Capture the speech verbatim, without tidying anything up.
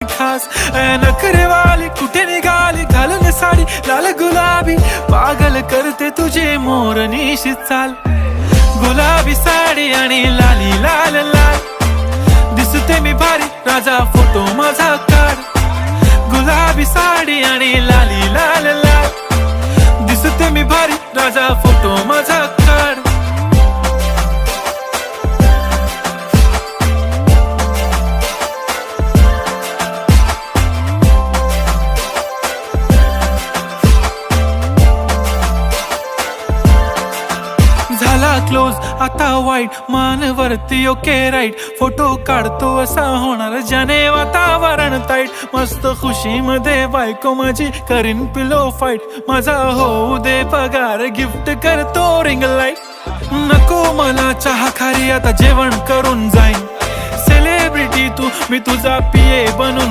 खास. ए नखरे वाली कुठे निघाली घालून साडी लाल गुलाबी, पागल करते तुझे मोरनीची चाल. गुलाबी साडी आणि लाली लाल लाल, दिसते मी भारी राजा फोटो माझा काढ. गुलाबी साडी आणि लाली लाल लाल, दिसते मी भारी राजा फोटो माझा काढ. झाला क्लोज आता वाईट, मानवरती ओके राईट, फोटो काढतो असा होणार ज्याने वातावरण ताईट. मस्त खुशीमध्ये बायको माझी करीन पिलो फाईट, माझा होऊ दे पगार, गिफ्ट करतो रिंग लाईट. नको मला चहा खारी, आता जेवण करून जाईन. सेलिब्रिटी तू, मी तुझा पीए बनून